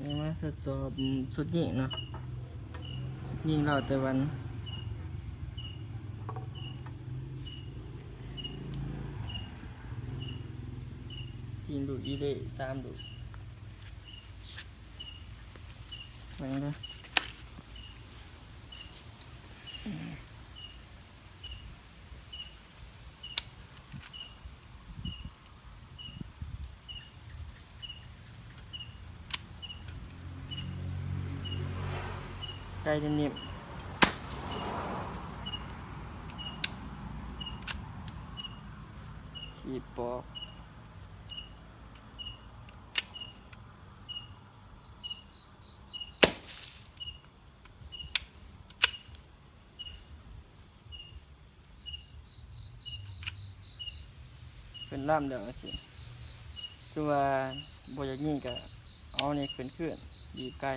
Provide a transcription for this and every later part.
ນີ້ມາທົດສອບຊຸດຍິງເນາະ ຍິງລາວໄຕ້ຫວັນ ຍິງລູກອີເລ່ສາມລູກ ເບິ່ງເດີ. ໄກ່ນິ້ມໆ ຂີດປອກ. ເພິ່ນລຳແລ້ວຈັ່ງຊີ້ ຄືວ່າບໍ່ຢາກຍິງກະເອົານີ້ຂຶ້ນຄືນ ບີບໄກ່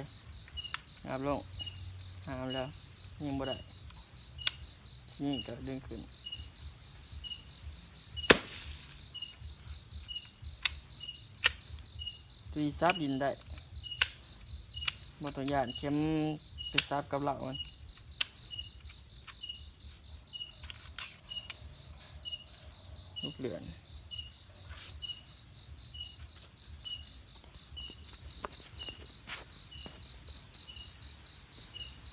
ຫຍັບລົງ ຫາມແລ້ວຍິງບໍ່ໄດ້ ຊິຍິງກະດຶງຂຶ້ນ. ຕຸຍສັບດິນໄດ້ ບໍ່ຕ້ອງຢ້ານເຂັມໄປສັບກັບເລົາມັນ ລູກເລື່ອນ.